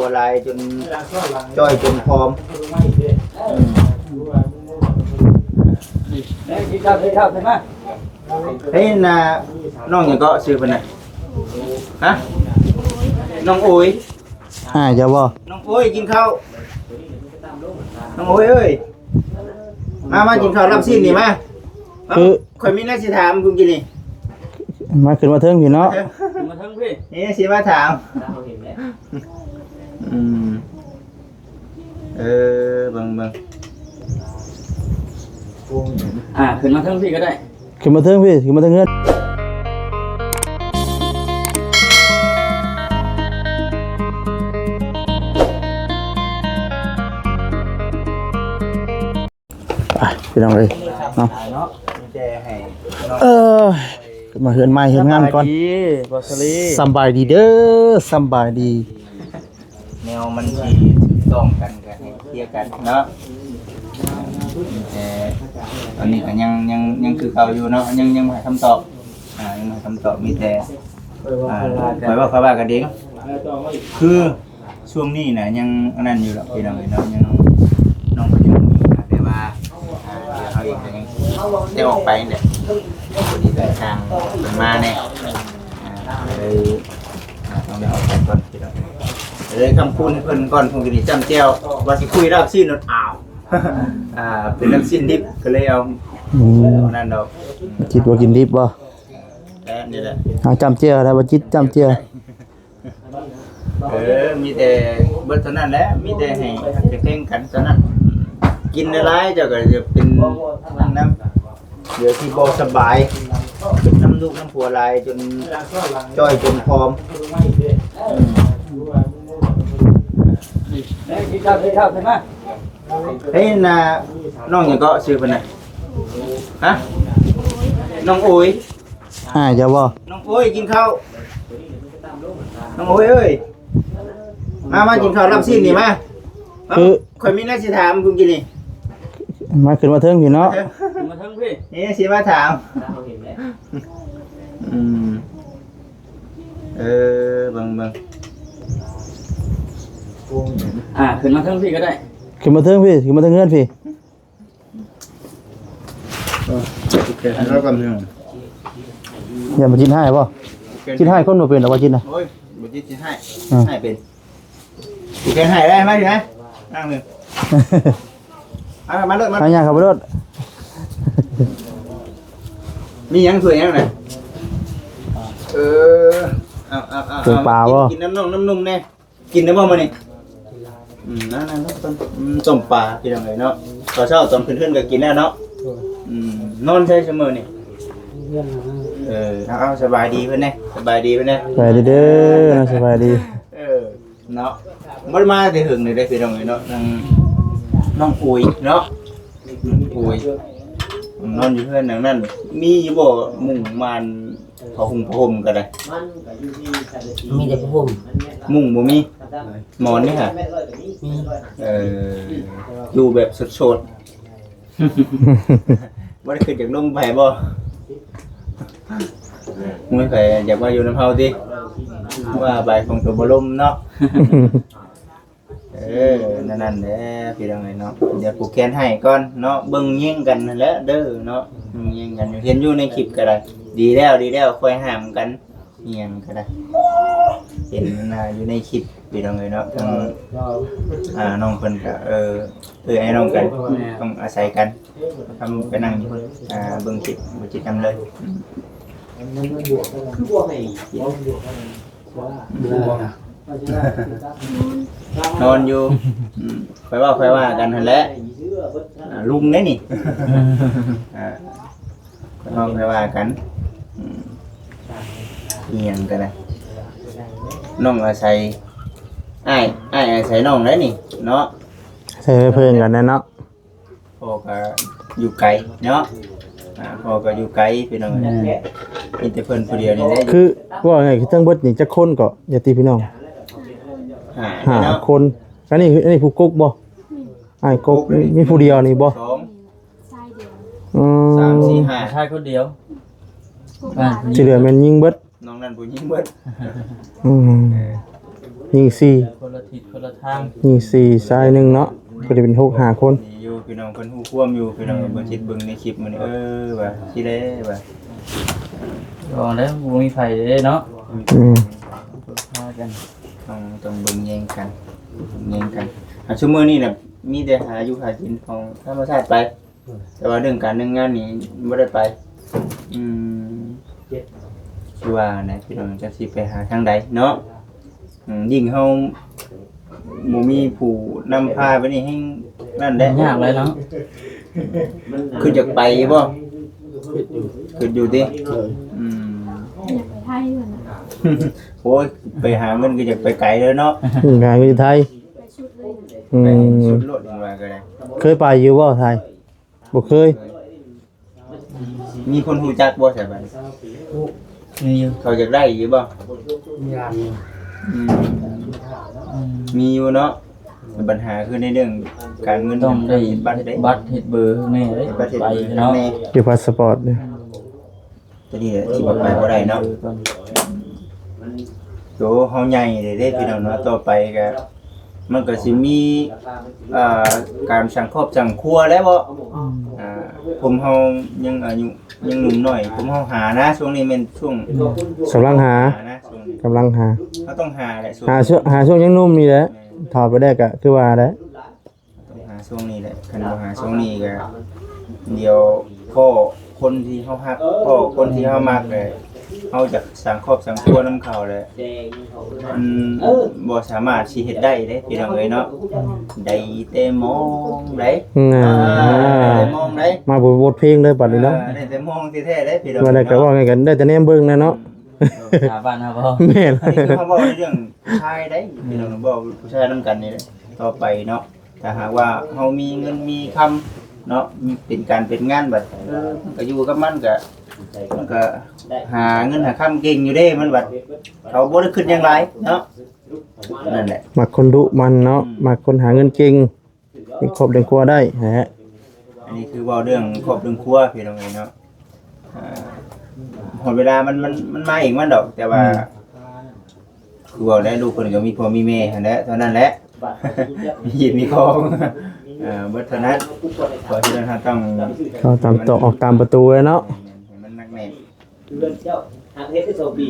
ຫົວຫຼາຍຈົນຈ່ອຍຈົນຜອມ. ເອີ ກິນເຂົ້າ ກິນເຂົ້າ ຂຶ້ນມາ. ເອີ ນະ ນ້ອງຫຍັງເກາະ ຊື່ເພິ່ນນະ? ຮະ? ນ້ອງໂອຍ. ອ້າຍເຈົ້າບໍ່? ນ້ອງໂອຍ ກິນເຂົ້າ. ນ້ອງໂອຍເອີຍ ມາ ມາກິນເຂົ້າລາບຊີ້ນນີ້ມາ. ຄື ຂ້ອຍມີແນວຊິຖາມເມື່ອກີ້ນີ້. ມາ ຂຶ້ນມາເທິງພີ້ເນາະ. ຂຶ້ນມາເທິງພີ້. ນີ້ຊິມາຖາມ. ອືມ ເອີ ເບິ່ງ ເບິ່ງ ອ່າ ຂຶ້ນມາເທິງພີ້ກໍໄດ້. ຂຶ້ນມາເທິງພີ້ ຂຶ້ນມາເທິງເຮືອນ. ໄປ ພີ່ນ້ອງເອີຍເນາະ. ເອີ ມາເຮືອນໃໝ່ເຮືອນງາມກ່ອນ. ສະບາຍດີ ສະບາຍດີເດີ ສະບາຍດີ. ແນວມັນຊິຖືກຕ້ອງກັນກໍໃຫ້ເຄຍກັນເນາະ. ແຕ່ຕອນນີ້ກໍຍັງ ຍັງ ຍັງຄືເກົ່າຢູ່ເນາະ ຍັງ ຍັງບໍ່ໃຫ້ຄຳຕອບ. ອ່າ ຍັງບໍ່ໃຫ້ຄຳຕອບ ມີແຕ່ ອ່າ ຂ້ອຍເວົ້າ ຂ້ອຍວ່າກັນເອງ. ຄືຊ່ວງນີ້ນະຍັງອັນນັ້ນຢູ່ດອກ ພີ່ນ້ອງເອີຍເນາະ ຍັງ ນ້ອງກໍຍັງມີ ແຕ່ວ່າ ອ່າ ດຽວເຮົາເອງກໍຍັງໄດ້ອອກໄປນີ້ແຫຼະ. ພໍດີເດີນທາງເພິ່ນມາແດ່ ອ່າ ກໍເລີຍ ອ່າ ຕ້ອງໄດ້ອອກໄປກ່ອນ ພີ່ນ້ອງ. ເລີຍຄຳຄູນໃຫ້ເພິ່ນກ່ອນ ເພິ່ນກໍໄດ້ຈ້ຳແຈ່ວ ວ່າຊິຄຸຍລາບຊີ້ນ ອ້າວ ອ່າ ເປັນນ້ຳຊີ້ນດິບ ກໍເລີຍເອົາ ອືມ ອັນນັ້ນດອກ. ອືມ ຈິດບໍ່ກິນດິບບໍ່? ແລ້ວນີ້ແຫຼະ ເອົາຈ້ຳແຈ່ວແລ້ວ ບໍ່ຈິດຈ້ຳແຈ່ວ. ເອີ ມີແຕ່ເບິດເທົ່ານັ້ນແຫຼະ ມີແຕ່ໃຫ້ຮັກແພງກັນເທົ່ານັ້ນ. ກິນຫຼາຍໆ ເຈົ້າກໍຈະເປັນນັ້ນນຳ ດຽວຊິບໍ່ສະບາຍ ເປັນນຳລູກນຳຜົວຫຼາຍຈົນຈ່ອຍຈົນຜອມ. ອືມ ເອີ ກິນເຂົ້າ ກິນເຂົ້າ ຂຶ້ນມາ. ເອີ ນະ ນ້ອງຫຍັງເກາະ ຊື່ເພິ່ນນະ? ຮະ? ນ້ອງໂອຍ. ອ້າຍເຈົ້າບໍ່? ນ້ອງໂອຍ ກິນເຂົ້າ. ນ້ອງໂອຍເອີຍ ມາ ມາກິນເຂົ້າລາບຊີ້ນນີ້ມາ. ຄື ຂ້ອຍມີແນວຊິຖາມເມື່ອກີ້ນີ້. ມາ ຂຶ້ນມາເທິງພີ້ເນາະ. ຂຶ້ນມາເທິງພີ້. ນີ້ຊິມາຖາມ. ອືມ ເອີ ເບິ່ງ ເບິ່ງ ອ່າ ຂຶ້ນມາເທິງພີ້ກໍໄດ້. ຂຶ້ນມາເທິງພີ້ ຂຶ້ນມາເທິງເຮືອນພີ້. ເອີ ໂອເຄ ໃຫ້ລາວກ່ອນພີ່ນ້ອງ. ຢ່າມາຈິດຮ້າຍບໍ່? ໂອເຄ ຈິດຮ້າຍຄົນບໍ່ເປັນດອກ ບໍ່ຈິດນະ. ໂອ້ຍ ບໍ່ຈິດ ຈິດຮ້າຍ. ເອີ ຮ້າຍເປັນ. ໂອເຄ ໃຫ້ໄດ້ ມາພີ່ນະ ນັ່ງນີ້. ເອົາ ມາໂລດ ມາ ເອົາຍ່າງເຂົ້າໄປໂລດ. ມີຫຍັງ ຖ້ວຍຫຍັງນະ? ເອີ ເອົາ ເອົາ ເອົາ ເປັນປາບໍ່? ກິນ ກິນນ້ຳນ້ອງນ້ຳນົມແດ່. ກິນໄດ້ບໍ່ມື້ນີ້? ອືມ ນັ້ນໆ ອືມ ຕົ້ມປາ ພີ່ນ້ອງເອີຍເນາະ. ຕອນເຊົ້າຕອນຂຶ້ນເຮືອນກໍກິນແລ້ວເນາະ. ອືມ ນອນໃສຊຸມື້ນີ້? ເອີ ເອົາ ສະບາຍດີເພິ່ນແດ່ ສະບາຍດີເພິ່ນແດ່. ສະບາຍດີເດີ ສະບາຍດີ. ເອີ ເນາະ ບໍ່ໄດ້ມາແຕ່ເຫິງເລີຍເດ້ ພີ່ນ້ອງເອີຍເນາະ. ທາງນ້ອງອຸຍເນາະ ອຸຍ ນອນຢູ່ເຮືອນຫຼັງນັ້ນ ມີຢູ່ບໍ່ມຸ້ງມ່ານ ຜ້າຫຸ່ມ ຜ້າຫົ່ມກໍໄດ້? ມີແຕ່ຜ້າຫົ່ມ ມຸ້ງບໍ່ມີ ໝອນນີ້ຫະ? ມີ. ເອີ ຢູ່ແບບໂສດໆ ບໍ່ໄດ້ຄິດຢາກລົມໃຜບໍ່? ບໍ່ມີໃຜຢາກມາຢູ່ນຳເຮົາຕິ? ວ່າໄປ ຂອງຕົວບໍ່ລົມເນາະ. ເອີ ນັ້ນໆ ແຫຼະ ພີ່ນ້ອງເອີຍເນາະ. ດຽວຜູກແຂນໃຫ້ກ່ອນເນາະ ເບິ່ງຍິງກັນຫັ້ນແຫຼະເດີເນາະ. ເບິ່ງຍິງກັນ ເຫັນຢູ່ໃນຄລິບກໍໄດ້. ດີແລ້ວ ດີແລ້ວ ຄ່ອຍຫ້າມກັນ ອີ່ຫຍັງກໍໄດ້. ເຫັນ ອ່າ ຢູ່ໃນຄລິບ ພີ່ນ້ອງເອີຍເນາະ ທາງ ອ່າ ນ້ອງເພິ່ນກໍ ເອີ ເອື້ອຍອ້າຍນ້ອງກັນ ຕ້ອງອາໄສກັນ. ຄຳໄປນັ່ງຢູ່ ອ່າ ເບິ່ງຄລິບ ບໍ່ຈິດນຳເລີຍ. ນອນຢູ່. ອືມ ຄ່ອຍເວົ້າຄ່ອຍວ່າກັນຫັ້ນແຫຼະ. ອ່າ ລຸງເດ້ນີ້. ອ່າ ເຮົາຄ່ອຍວ່າກັນ. ອືມ ອີ່ຫຍັງກໍໄດ້ ນ້ອງອາໄສ ອ້າຍ ອ້າຍອາໄສນ້ອງໄດ໋ນີ້ເນາະ. ໃສ່ເພິ່ນກັນແນ່ເນາະ. ພໍ່ກໍຢູ່ໄກເນາະ. ອ່າ ພໍ່ກໍຢູ່ໄກ ພີ່ນ້ອງ. ແມ່ນ. ມີແຕ່ເພິ່ນຜູ້ດຽວນີ້ແຫຼະ. ຄື ເວົ້າງ່າຍໆ ຄືທັງເບິດນີ້ຈັກຄົນເກາະ ຍາດຕິພີ່ນ້ອງ? ຫ້າ ຫ້າຄົນ. ອັນນີ້ ອັນນີ້ຜູ້ກົກບໍ່? ອ້າຍກົກ ມີຜູ້ດຽວນີ້ບໍ່? ສອງ ຊາຍດຽວ. ອືມ ສາມ ສີ່ ຫ້າ ຊາຍຄົນດຽວ. ທີ່ເຫຼືອແມ່ນຍິງເບິດ. ນ້ອງນັ້ນຜູ້ຍິງເບິດ. ອືມ ເອີ ຍິງສີ່ ຄົນລະທິດຄົນລະທາງ ຍິງສີ່ ຊາຍໜຶ່ງເນາະ ກໍຈະເປັນຫົກ ຫ້າຄົນ ດີຢູ່ ພີ່ນ້ອງເພິ່ນຮູ້ຄວາມຢູ່ ພີ່ນ້ອງ ແມ່ນ ເບິ່ງຊິເບິ່ງໃນຄລິບມື້ນີ້ ເອີ ວ່າຊິແລວ່າ ວ່າແລ້ວບໍ່ມີໃຜເດ້ເນາະ ອືມ ພາກັນ ຕ້ອງ ຕ້ອງເບິ່ງແຍງກັນ ເບິ່ງແຍງກັນ ອ່າ ຊຸມມື້ນີ້ນະ ມີແຕ່ຫາຢູ່ຫາກິນຂອງທຳມະຊາດໄປ ແຕ່ວ່າເລື່ອງການເລື່ອງງານນີ້ບໍ່ໄດ້ໄປ ອືມ ຄືວ່ານະ ພີ່ນ້ອງ ຈັກຊິໄປຫາທາງໃດເນາະ ອືມ ຍິ່ງເຮົາບໍ່ມີຜູ້ນຳພາໄປນີ້ແຮ່ງນັ້ນແຫຼະ ຍາກຫຼາຍເນາະ ຄືຢາກໄປຢູ່ບໍ່? ຄິດຢູ່ ຄິດຢູ່ຕິ? ໂດຍ ອືມ ຢາກໄປໄທຢູ່ນະ ໂອ້ຍ ໄປຫາເງິນກໍຢາກໄປໄກເລີຍເນາະ ອືມ ຫາເງິນຢູ່ໄທ ໄປສຸດເລີຍ ອືມ ໄປສຸດໂລດວ່າກໍໄດ້ ເຄີຍໄປຢູ່ບໍ່ໄທ? ບໍ່ເຄີຍ ມີຄົນຮູ້ຈັກບໍ່ແຖວບ້ານ? ມີຢູ່ ເຂົາຢາກໄດ້ຢູ່ບໍ່? ມີຢູ່ ອືມ ອືມ ມີຢູ່ເນາະ ບັນຫາຄືໃນເລື່ອງການເງິນ ຕ້ອງໄດ້ເຮັດບັດເດ້ ບັດເຮັດເບີແນ່ເດ້ ເຮັດບັດເຮັດເບີແນ່ ເກັບພາສປອດເດ້ ຕົວນີ້ແຫຼະ ຊິບໍ່ໄປບໍ່ໄດ້ເນາະ ໂຕເຮົາໃຫຍ່ແລ້ວເດ້ ພີ່ນ້ອງເນາະ ຕໍ່ໄປກໍ ມັນກໍຊິມີ ອ່າ ການສ້າງຄອບສ້າງຄົວແລ້ວເບາະ ອືມ ອ່າ ພວກເຮົາຍັງອາຍຸຍັງໜຸ່ມນ້ອຍ ພວກເຮົາຫານະ ຊ່ວງນີ້ແມ່ນຊ່ວງ ອືມ ກຳລັງຫາ ຫານະ ຊ່ວງນີ້ ກຳລັງຫາ ເຮົາຕ້ອງຫາແຫຼະ ຊ່ວງ ຫາຊ່ວງ ຫາຊ່ວງຍັງໜຸ່ມນີ້ແຫຼະ ແມ່ນ ເຖົ້າໄປແລ້ວກໍຄືວ່າແຫຼະ ຕ້ອງຫາຊ່ວງນີ້ແຫຼະ ຄັນບໍ່ຫາຊ່ວງນີ້ກໍ ດຽວພໍ້ຄົນທີ່ເຮົາຮັກ ພໍ້ຄົນທີ່ເຮົາມັກແຫຼະ ເຮົາຢາກສ້າງຄອບສ້າງຄົວນຳເຂົາແຫຼະ ມັນບໍ່ສາມາດຊິເຮັດໄດ້ເດ້ ພີ່ນ້ອງເອີຍເນາະ ໄດ້ແຕ່ມອງໄດ໋ ອ່າ ໄດ້ແຕ່ມອງໄດ໋ ມາບົດ ບົດເພງເດີບັດນີ້ເນາະ ເອີ ໄດ້ແຕ່ມອງແທ້ໆເດ້ ພີ່ນ້ອງ ວ່າໄດ້ກໍເວົ້າງ່າຍກັນ ໄດ້ແຕ່ແນມເບິ່ງນະເນາະ ອືມ ສາບານເຮົາບໍ່ ແມ່ນ ອັນນີ້ຄືເຮົາເວົ້າໃນເລື່ອງຜູ້ຊາຍໄດ໋ ພີ່ນ້ອງ ເວົ້າຜູ້ຊາຍນຳກັນນີ້ແຫຼະ ຕໍ່ໄປເນາະ ຖ້າຫາກວ່າເຮົາມີເງິນມີຄຳເນາະ ເປັນການເປັນງານບັດ ເອີ ມັນກໍຢູ່ກັບມັນ ກໍ ມັນກໍຫາເງິນຫາຄຳເກັ່ງຢູ່ເດ້ ມັນບັດ ເຂົາບໍ່ໄດ້ຄິດຫຍັງຫຼາຍເນາະ ນັ້ນແຫຼະ ມັກຄົນດຸໝັ່ນເນາະ ອືມ ມັກຄົນຫາເງິນເກັ່ງ ລ້ຽງຄອບລ້ຽງຄົວໄດ້ແຫຼະ ອັນນີ້ຄືເວົ້າເລື່ອງຄອບເລື່ອງຄົວ ພີ່ນ້ອງເອີຍເນາະ ອ່າ ຮອດເວລາມັນ ມັນ ມັນມາເອງມັນດອກ ແຕ່ວ່າ ອືມ ຄືເວົ້າໄດ້ ລູກເພິ່ນກໍມີພໍ່ມີແມ່ຫັ້ນແຫຼະ ເທົ່ານັ້ນແຫຼະ ມີເງິນມີຂອງ ເອີ ເບິດເທົ່ານັ້ນ ເພາະສະນັ້ນເຮົາຕ້ອງ ເຮົາຕາມຕອກອອກຕາມປະຕູເລີຍເນາະ ໃຫ້ມັນໜັກແໜ້ນ ເຮືອນເຈົ້າຫາກເຮັດໄດ້ສອງປີ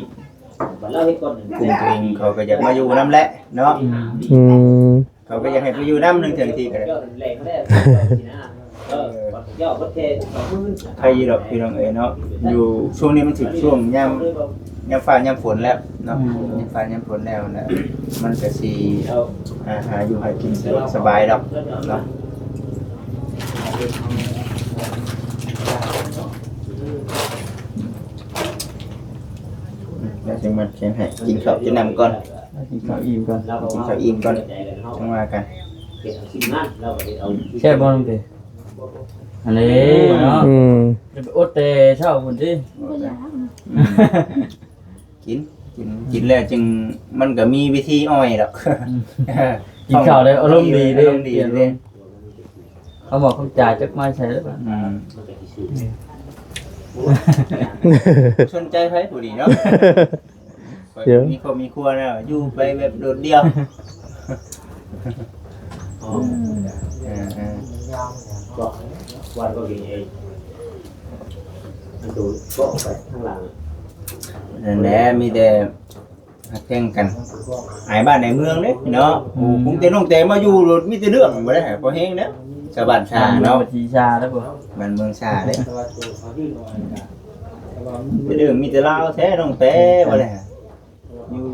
ບັດລາວເຮັດກ່ອນໜຶ່ງ ກຸ່ມຕົວເອງເຂົາກໍຢາກມາຢູ່ນຳແຫຼະເນາະ ອືມ ເຂົາກໍຢາກໃຫ້ໄປຢູ່ນຳໜຶ່ງເທື່ອທີ່ກໍໄດ້ ເອີ ເຈົ້າເບິດແຄ່ສອງໝື່ນ ໃຄຢູ່ດອກພີ່ນ້ອງເອີຍເນາະ ຢູ່ຊ່ວງນີ້ມັນຖືກຊ່ວງຍາມ ຍາມຟ້າຍາມຝົນແລ້ວເນາະ ອືມ ຍາມຟ້າຍາມຝົນແລ້ວນະ ມັນກໍຊິ ອ່າ ຫາຢູ່ຫາກິນສະດວກສະບາຍດອກເນາະ ແລ້ວຈຶ່ງມັດແຂນໃຫ້ ກິນເຂົ້າກິນນ້ຳກ່ອນ ກິນເຂົ້າອີ່ມກ່ອນ ກິນເຂົ້າອີ່ມກ່ອນ ຈັ່ງວ່າກັນ ແຊບບໍ່ນ້ອງເຕ? ອັນນີ້ເນາະ ອືມ ຈະໄປອົດແຕ່ເຊົ້າພຸ້ນຕິ ບໍ່ຢາກ ອືມ ກິນ ກິນ ກິນແລ້ວຈຶ່ງ ມັນກໍມີວິທີອ້ອຍດອກ ອືມ ກິນເຂົ້າແລ້ວອາລົມດີເດ້ ອາລົມດີເດ້ ຄຳເວົ້າຄຳຈາຈັກມາໃສແລ້ວ ອືມ ສົນໃຈໃຜຜູ້ນີ້ເນາະ ຂ້ອຍມີຄອບມີຄົວແລ້ວ ຢູ່ໄປແບບໂດດດ່ຽວ ເອີ ເອີ ກໍວັດກໍກິນເອງ ອັນໂຕກໍໄປທາງຫຼັງ ນັ້ນແຫຼະ ມີແຕ່ ຮັກແພງກັນ ອາຍບ້ານອາຍເມືອງເດ້ເນາະ ອືມ ໂອ້ ປຸງແຕ່ນ້ອງແຕມາຢູ່ໂລດມີແຕ່ເລື່ອງບໍ່ໄດ້ ພໍແຮງເດ້ ຊາວບ້ານຊາເນາະ ບ້ານເມືອງຊາເດ້ ບ້ານເມືອງຊາເດ້ ມີແຕ່ເລື່ອງ ມີແຕ່ລາວແທ້ນ້ອງແຕ ບໍ່ໄດ້ ຢູ່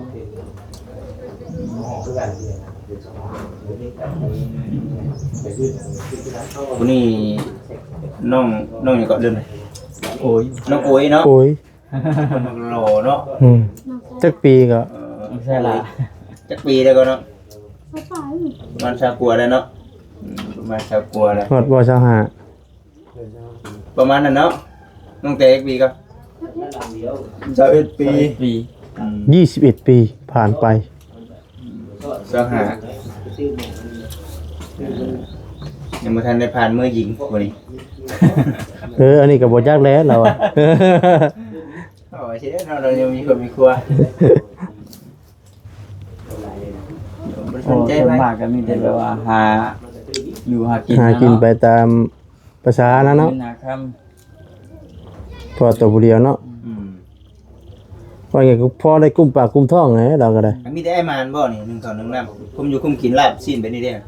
ຜູ້ນີ້ນ້ອງ ນ້ອງຫຍັງເກາະ ລືມແລ້ວ ໂອ້ຍ ນ້ອງໂອ້ຍເນາະ ໂອ້ຍ ເພິ່ນມັກຫຼໍ່ເນາະ ອືມ ຈັກປີກໍ ເອີ ໃຊ່ລະ ຈັກປີແລ້ວກໍເນາະ ປະມານຊາວກວ່າແລ້ວເນາະ ອືມ ປະມານຊາວກວ່າແລ້ວ ຮອດບໍ່ ຊາວຫ້າ ປະມານນັ້ນເນາະ ນ້ອງແຕຈັກປີກໍ ຊາວເອັດປີ ຊາວເອັດປີ ອືມ ຊາວເອັດປີຜ່ານໄປ ຊາວຫ້າ ຍັງບໍ່ທັນໄດ້ຜ່ານເມືອຍິງຜູ້ນີ້ ເອີ ອັນນີ້ກໍບໍ່ຈັກແຫຼະລາວ ເອົາຊິເນາະ ລາວຍັງມີຄອບມີຄົວ ສນໃຈ ສ່ວນ ໄປ ມາກກໍມີແຕ່ແບບວ່າຫາຢູ່ຫາກິນ ຫາກິນ ເນາະ ໄປຕາມພາສານະເນາະ ຫາເງິນຫາຄຳ ເພາະວ່າຕົວຜູ້ດຽວເນາະ ອືມ ວ່າຫຍັງກໍພໍໄດ້ກຸ້ມປາກກຸ້ມທ້ອງແຫຼະ ລາວກໍໄດ້ ມີແຕ່ອ້າຍໝານບໍ່ນີ້ ໜຶ່ງເຂົ້າໜຶ່ງນ້ຳ ຄຸມຢູ່ຄຸມກິນລາບຊີ້ນໄປນີ້ເດ້ ອືມ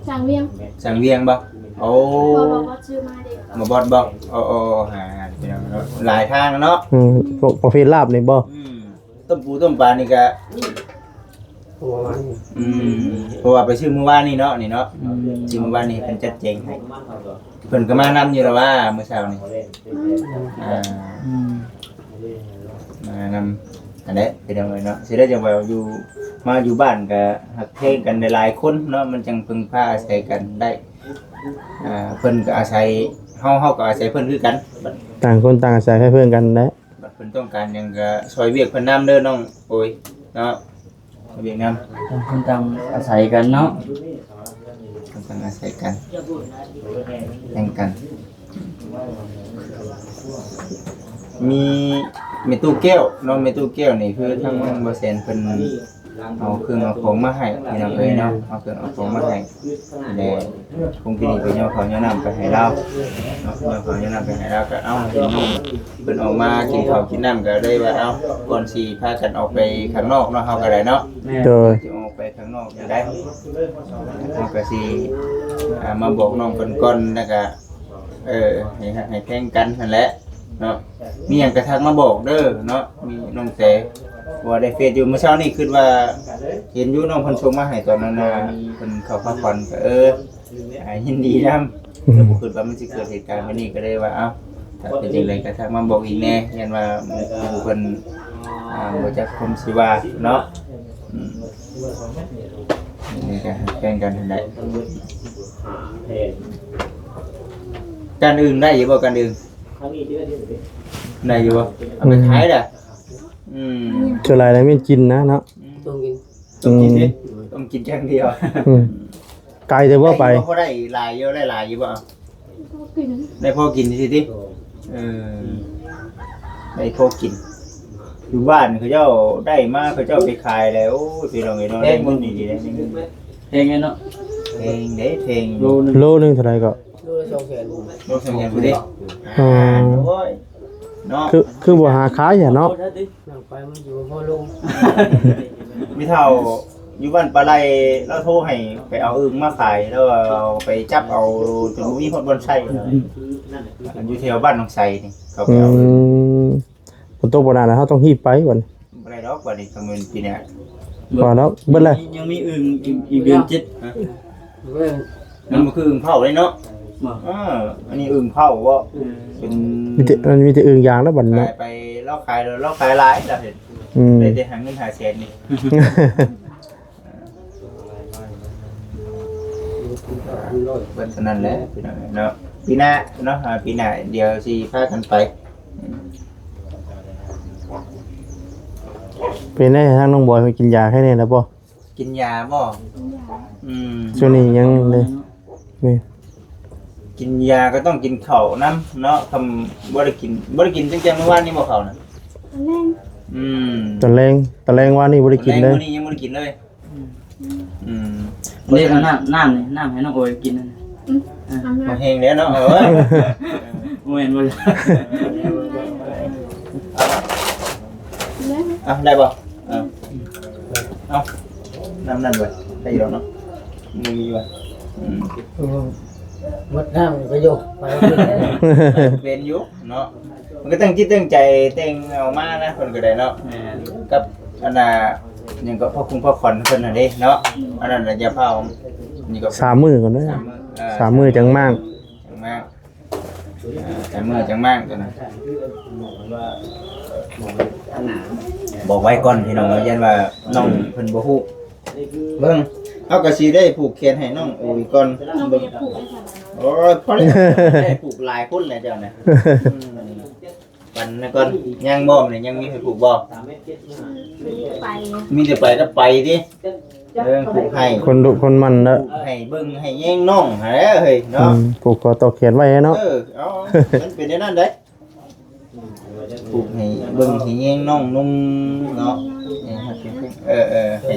ສ້າງວຽງ ສ້າງວຽງບໍ່? ໂອ້ ບໍ່ ບໍ່ ບໍ່ຊື້ມາເດ້ ບໍ່ບອດບໍ່? ໂອ້ ໂອ້ ຫາ ຫາ ພີ່ນ້ອງເນາະ ຫຼາຍທາງເນາະ ອືມ ພວກປະເພດລາບນີ້ບໍ່? ອືມ ຕົ້ມປູຕົ້ມປານີ້ກະ ອືມ ເພາະວ່າໄປຊື້ມື້ວານນີ້ເນາະ ນີ້ເນາະ ອືມ ຊື້ມື້ວານນີ້ເພິ່ນຈັດແຈງໃຫ້ ເພິ່ນກໍມານຳຢູ່ລະວ່າ ມື້ເຊົ້ານີ້ ອືມ ອ່າ ອືມ ມານຳ ອັນໃດ ພີ່ນ້ອງເອີຍເນາະ ຊິໄດ້ຈັ່ງວ່າຢູ່ ມາຢູ່ບ້ານກໍຮັກແພງກັນຫຼາຍໆຄົນເນາະ ມັນຈັ່ງເພິ່ງພາອາໄສກັນໄດ້ ອ່າ ເພິ່ນກໍອາໄສເຮົາ ເຮົາກໍອາໄສເພິ່ນຄືກັນ ຕ່າງຄົນຕ່າງອາໄສໃຫ້ເພິ່ງກັນແຫຼະ ບັດເພິ່ນຕ້ອງການຫຍັງກໍຊ່ອຍວຽກເພິ່ນນຳເດີນ້ອງໂອຍເນາະ ວຽກນຳ ຕ່າງຄົນຕ່າງອາໄສກັນເນາະ ຕ່າງອາໄສກັນ ແບ່ງກັນ ມີແມ່ຕູ້ແກ້ວເນາະ ແມ່ຕູ້ແກ້ວນີ້ຄືທາງບໍ່ແສນເພິ່ນ ເອົາເຄື່ອງເອົາຂອງມາໃຫ້ພີ່ນ້ອງເອີຍເນາະ ເອົາເຄື່ອງເອົາຂອງມາໃຫ້ ແລະ ຄົງກິນນີ້ໄປຍໍເຂົ້າຍໍນ້ຳໄປໃຫ້ລາວເນາະ ຍໍເຂົ້າຍໍນ້ຳໄປໃຫ້ລາວ ກໍເອົາ ເຫັນນ້ອງເພິ່ນອອກມາກິນເຂົ້າກິນນ້ຳ ກໍເລີຍວ່າ ເອົາ ກ່ອນຊິພາກັນອອກໄປຂ້າງນອກເນາະ ເຮົາກໍໄດ້ເນາະ ໂດຍ ຊິອອກໄປຂ້າງນອກຢູ່ໃດ ເຮົາກໍຊິ ອ່າ ມາບອກນ້ອງເພິ່ນກ່ອນ ແລ້ວກໍ ເອີ ໃຫ້ຮັກໃຫ້ແພງກັນຫັ້ນແຫຼະເນາະ ມີຫຍັງກໍທັກມາບອກເດີເນາະ ມີນ້ອງແຕ ເພາະວ່າໄດ້ເຟສຢູ່ ມື້ເຊົ້ານີ້ຄິດວ່າເຫັນຢູ່ ນ້ອງເພິ່ນສົ່ງມາໃຫ້ຕອນນັ້ນນະ ເພິ່ນເຂົ້າພັກຜ່ອນ ກໍ ເອີ ອ່າ ຍິນດີນຳ ກໍບໍ່ຄິດວ່າມັນຊິເກີດເຫດການແບບນີ້ ກໍເລີຍວ່າ ເອົ້າ ຖ້າເປັນຈັ່ງໃດກໍທັກມາບອກອີກແດ່ ຢ້ານວ່າໝູ່ເພິ່ນ ອ່າ ບໍ່ຈັກຄວາມຊິວ່າເນາະ ອືມ ນີ້ກໍແບ່ງກັນຫັ້ນແຫຼະ ກ້ານອຶ່ງໄດ້ຢູ່ບໍ່? ກ້ານອຶ່ງໄດ້ຢູ່ບໍ່? ເອົາໄປຂາຍລະ ອືມ ສ່ວນຫຼາຍແລ້ວແມ່ນກິນນະເນາະ ອືມ ຕ້ມກິນ ອືມ ຕົ້ມກິນຢ່າງດຽວ ອືມ ໄກແຕ່ບໍ່ໄປ ໄດ້ຢູ່ບໍ່? ພໍໄດ້ຫຼາຍຢູ່ ໄດ້ຫຼາຍຢູ່ບໍ່? ພໍກິນ ໄດ້ພໍກິນຊື່ຕິ ເອີ ໄດ້ພໍກິນ ຢູ່ບ້ານເຂົາເຈົ້າໄດ້ມາ ເຂົາເຈົ້າໄປຂາຍແລ້ວ ໂອ້ຍ ພີ່ນ້ອງເອີຍເນາະ ໄດ້ເງິນດີໆ ໄດ້ເງິນ ແພງເນາະ ແພງເດ້ ແພງ ໂລໜຶ່ງ ໂລໜຶ່ງເທົ່າໃດກໍ? ໂລລະສອງແສນ ໂລສອງແສນພຸ້ນເດ້ ອໍ ໂອ້ຍ ເນາະ ຄື ຄືບໍ່ຫາຂາຍຫະເນາະ ນັ່ງໄປມັນຢູ່ບໍ່ພໍລົງ ມີເຖົ້າຢູ່ບ້ານປາໄລ ລາວໂທໃຫ້ໄປເອົາອຶ່ງມາຂາຍ ແລ້ວເອົາໄປຈັບເອົາຈົນບໍ່ມີຮອດບ່ອນໃຊ້ ຢູ່ແຖວບ້ານໜອງໄຊນີ້ ເຂົາໄປເອົາອຶ່ງ ອືມ ຝົນຕົກບໍ່ນານ ເຮົາຕ້ອງຮີບໄປບັດນີ້ ບໍ່ໄດ້ດອກບັດນີ້ ຄັນແມ່ນປີໜ້າ ບໍ່ດອກ ເບິດແລ້ວ ຍັງມີອຶ່ງອີກ ອີກເດືອນເຈັດ ຮະ ມັນບໍ່ຄືອຶ່ງເຜົາເດ້ເນາະ ບໍ່ ເອີ ອັນນີ້ອຶ່ງເຜົາບໍ່ ເປັນ ມີແຕ່ ມັນມີແຕ່ອຶ່ງຢາງແລ້ວບັດນີ້ເນາະ ຂາຍໄປ ລາວຂາຍ ລາວຂາຍຫຼາຍ ລາວເຫັນ ອືມ ໄດ້ແຕ່ຫາເງິນຫາແສນນີ້ ເບິດເທົ່ານັ້ນແຫຼະພີ່ນ້ອງເນາະ ປີໜ້າເນາະ ອ່າ ປີໜ້າດຽວຊິພາກັນໄປ ເປັນໄດ ທາງນ້ອງບອຍເພິ່ນກິນຢາໄຄແນ່ແລ້ວບໍ່? ກິນຢາບໍ່? ກິນຢາ ອືມ ຊ່ວງນີ້ຍັງເດ້ ແມ່ນ ກິນຢາກໍຕ້ອງກິນເຂົ້ານຳເນາະ ຄຳ ບໍ່ໄດ້ກິນ ບໍ່ໄດ້ກິນຕັ້ງແຕ່ມື້ວານນີ້ບໍ່ເຂົ້ານະ? ຕອນແລງ ອືມ ຕອນແລງ ຕອນແລງວານນີ້ບໍ່ໄດ້ກິນເລີຍ ຕອນແລງມື້ນີ້ຍັງບໍ່ໄດ້ກິນເລີຍ ອືມ ອືມ ນີ້ເອົານ້ຳ ນ້ຳນີ້ ນ້ຳໃຫ້ນ້ອງໂອຍກິນນັ້ນ ອືມ ເອີ ບໍ່ແຮງແລ້ວເນາະ ເອີຍ ບໍ່ແມ່ນບໍ່ ເອົາ ໄດ້ບໍ່? ເອົາ ເອົາ ນ້ຳນັ້ນເວີຍ ໄດ້ຢູ່ດອກເນາະ ຍັງມີຢູ່ ອືມ ເອີ ໝົດນ້ຳກໍຢູ່ ໄປເປັນຢູ່ເນາະ ມັນກໍຕັ້ງຈິດຕັ້ງໃຈແຕ່ງເອົາມານະ ເພິ່ນກໍໄດ້ເນາະ ແມ່ນ ກັບອັນນ່າ ຫຍັງກໍພໍ່ຄຸງພໍ່ຂວັນເພິ່ນຫັ້ນເດ້ເນາະ ອັນນັ້ນລະຢ່າພາວ ນີ້ກໍ ສາມມື້ກ່ອນເດີ ສາມມື້ ເອີ ສາມມື້ຈັ່ງມ້າງ ຈັ່ງມ້າງ ອ່າ ຈັກມື້ຈັກໝ້າງຕົວນັ້ນ ບອກໄວ້ກ່ອນພີ່ນ້ອງ ຢ້ານວ່ານ້ອງເພິ່ນບໍ່ຮູ້ ເບິ່ງ ເຮົາກໍຊິໄດ້ຜູກແຂນໃຫ້ນ້ອງໂອຍກ່ອນ ນ້ອງບໍ່ຢາກຜູກເລີຍຄ່ະ ໂອ້ຍ ພໍແລ້ວ ໄດ້ຜູກຫຼາຍຄົນແລ້ວເຈົ້ານະ ອືມ ປັນນະກ່ອນ ຍັງບໍ່ ມັນຍັງມີໃຫ້ຜູກບໍ່? ອືມ ມີແຕ່ໄປ ມີແຕ່ໄປກັບໄປຕິ ເອີ ຜູກໃຫ້ ຄົນດຸຄົນໝັ່ນເນາະ ໃຫ້ເບິ່ງໃຫ້ແຍງນ້ອງຫັ້ນແຫຼະເຮີ້ຍເນາະ ອືມ ຜູກຄໍຕໍ່ແຂນໄວ້ເນາະ ເອີ ເອົາ ມັນເປັນແນວນັ້ນເດ້ ຜູກໃຫ້ເບິ່ງໃຫ້ແຍງນ້ອງນຸ່ງເນາະ ເອີ ເອີ ໃຫ້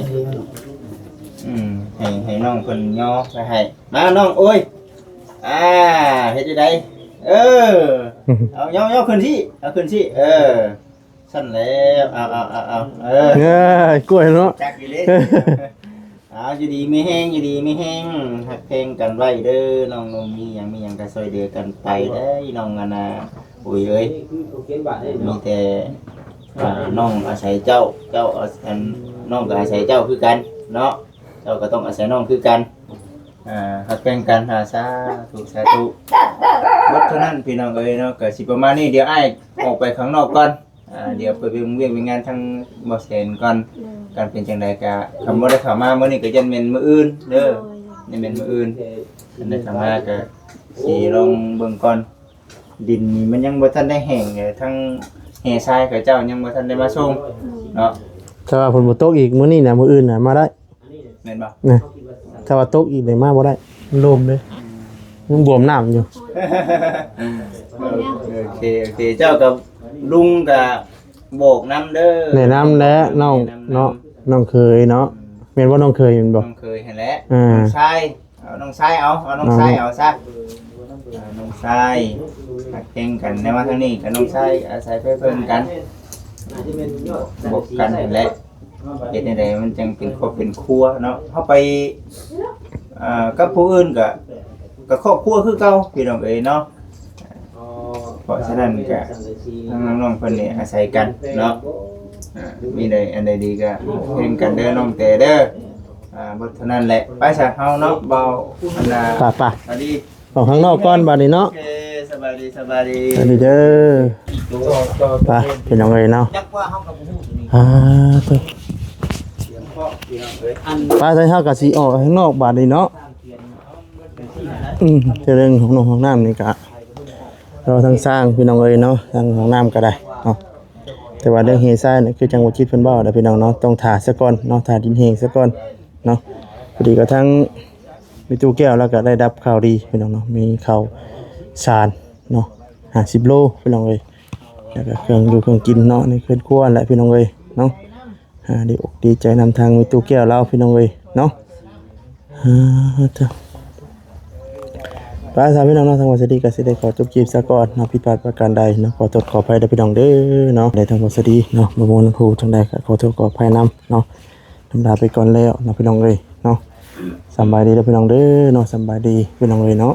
ອືມ ໃຫ້ ໃຫ້ນ້ອງເພິ່ນຍໍໄວ້ໃຫ້. ມານ້ອງ ໂອ້ຍ ອ່າ ເຮັດຈັ່ງໃດ? ເອີ ເອົາ ຍໍ ຍໍຂຶ້ນຊິ ເອົາຂຶ້ນຊິ ເອີ ຊັ້ນແລ້ວ ເອົາ ເອົາ ເອົາ ເອົາ ເອີ ເອີ ກ້ວຍເນາະ ຈັກຢູ່ເດ້. ເອົາ ຢູ່ດີມີແຮງ ຢູ່ດີມີແຮງ ຮັກແພງກັນໄວ້ເດີນ້ອງ. ມີຫຍັງ ມີຫຍັງກໍຊ່ວຍເຫຼືອກັນໄປເດີນ້ອງ ອັນນ່າ ໂອ້ຍເອີຍ. ມີແຕ່ ອ່າ ນ້ອງອາໄສເຈົ້າ ເຈົ້າ ອັນ ນ້ອງກໍອາໄສເຈົ້າຄືກັນເນາະ ເຈົ້າກໍຕ້ອງອາໄສນ້ອງຄືກັນ ອ່າ ຮັກແພງກັນ. ອ່າ ສາທຸ ສາທຸ. ເບິດເທົ່ານັ້ນພີ່ນ້ອງເອີຍເນາະ ກໍຊິປະມານນີ້. ດຽວອ້າຍອອກໄປຂ້າງນອກກ່ອນ ອ່າ ດຽວໄປເບິ່ງວຽກເຮັດງານທາງບໍ່ແສນກ່ອນ. ໂດຍ ການເປັນຈັ່ງໃດກະ ຄັນບໍ່ໄດ້ເຂົ້າມາມື້ນີ້ກະຢ້ານແມ່ນມື້ອື່ນເດີ. ໂດຍ ຢ້ານແມ່ນມື້ອື່ນ ຄັນໄດ້ເຂົ້າມາກະຊິລອງເບິ່ງກ່ອນ. ດິນນີ້ມັນຍັງບໍ່ທັນໄດ້ແຫ້ງເລີຍ ທັງແຮ່ຊາຍເຂົາເຈົ້າຍັງບໍ່ທັນໄດ້ມາສົ່ງເນາະ. ຖ້າວ່າຝົນບໍ່ຕົກອີກມື້ນີ້ນະ ມື້ອື່ນນະມາໄດ້ ແມ່ນບໍ່? ນະ ຖ້າວ່າຕົກອີກນີ້ມາບໍ່ໄດ້ ມັນລົມເດ້ ມັນບວມນ້ຳຢູ່. ໂອເຄ ໂອເຄ ເຈົ້າກັບລຸງກະບອກນຳເດີ ແນະນຳແຫຼະນ້ອງເນາະ ນ້ອງເຂີຍເນາະ. ອືມ ແມ່ນບໍ່ ນ້ອງເຂີຍແມ່ນບໍ່? ນ້ອງເຂີຍຫັ້ນແຫຼະ ອ່າ ນ້ອງຊາຍ ເອົານ້ອງຊາຍເອົາ ເອົານ້ອງຊາຍເອົາຊະ ອ່າ ນ້ອງຊາຍ ຮັກແພງກັນ. ແນວມາທາງນີ້ກັບນ້ອງຊາຍອາໄສໄພເພິ່ງກັນ ບວກກັນຫັ້ນແຫຼະ. ເຮັດແນວໃດມັນຈັ່ງເປັນຄອບເປັນຄົວເນາະ. ເຮົາໄປ ເອີ ກັບຜູ້ອື່ນກະ ກະຄອບຄົວຄືເກົ່າພີ່ນ້ອງເອີຍເນາະ. ເພາະສະນັ້ນກະ ທາງນ້ອງໆເພິ່ນນີ້ອາໄສກັນເນາະ ອ່າ ມີໃດອັນໃດດີກະແພງກັນເດີນ້ອງແຕ່ເດີ. ອ່າ ເບິດເທົ່ານັ້ນແຫຼະ ໄປຊະເຮົາເນາະ ເບົາອັນນ່າ ໄປໆ ສະຫວັດດີ ອອກຂ້າງນອກກ່ອນບາດນີ້ເນາະ. ໂອເຄ ສະບາຍດີ ສະບາຍດີ ສະຫວັດດີເດີ. ໄປພີ່ນ້ອງເອີຍເນາະ ຈັກວ່າເຮົາກໍບໍ່ຮູ້ຕົວນີ້ ອ່າ ເຕີ ສຽງເພາະພີ່ນ້ອງເອີຍ ອັນ ໄປ ໃສເຮົາກໍຊິອອກຂ້າງນອກບາດນີ້ເນາະ. ອືມ ເລື່ອງຫ້ອງນ້ຳ ຫ້ອງນ້ຳນີ້ກະ ເຮົາທາງສ້າງພີ່ນ້ອງເອີຍເນາະ ທາງຫ້ອງນ້ຳກໍໄດ້ເນາະ. ແຕ່ວ່າເລື່ອງເຮຊາຍນີ້ ຄືຈັ່ງບໍ່ຈິດເພິ່ນເວົ້ານະພີ່ນ້ອງເນາະ ຕ້ອງຖ້າຊະກ່ອນເນາະ ຖ້າດິນແຫ້ງຊະກ່ອນເນາະ. ພໍດີກໍທາງມີຕູ້ແກ້ວລາວກໍໄດ້ຮັບຂ່າວດີພີ່ນ້ອງເນາະ ມີເຂົ້າສານເນາະ ຫ້າສິບໂລພີ່ນ້ອງເອີຍ ແລ້ວກໍເຄື່ອງຢູ່ເຄື່ອງກິນເນາະ ໃນເຮືອນຄົວແຫຼະພີ່ນ້ອງເອີຍເນາະ. ອ່າ ດີອົກດີໃຈນຳທາງມີຕູ້ແກ້ວລາວພີ່ນ້ອງເອີຍເນາະ. ອ່າ ເຈົ້າ ໄປຊະພີ່ນ້ອງເນາະ ທາງບ່າວສາລີກໍຊິໄດ້ຂໍຈົບຄລິບຊະກ່ອນເນາະ. ຜິດພາດປະການໃດເນາະ ຂໍໂທດຂໍອະໄພເດີພີ່ນ້ອງເດີເນາະ. ໃນທາງບ່າວສາລີເນາະ ບໍ່ມ່ວນຫູທາງໃດກໍຂໍໂທດຂໍອະໄພນຳເນາະ. ລຳລາໄປກ່ອນແລ້ວເນາະພີ່ນ້ອງເອີຍເນາະ. ສຳບາຍດີເດີພີ່ນ້ອງເດີເນາະ ສຳບາຍດີພີ່ນ້ອງເອີຍເນາະ.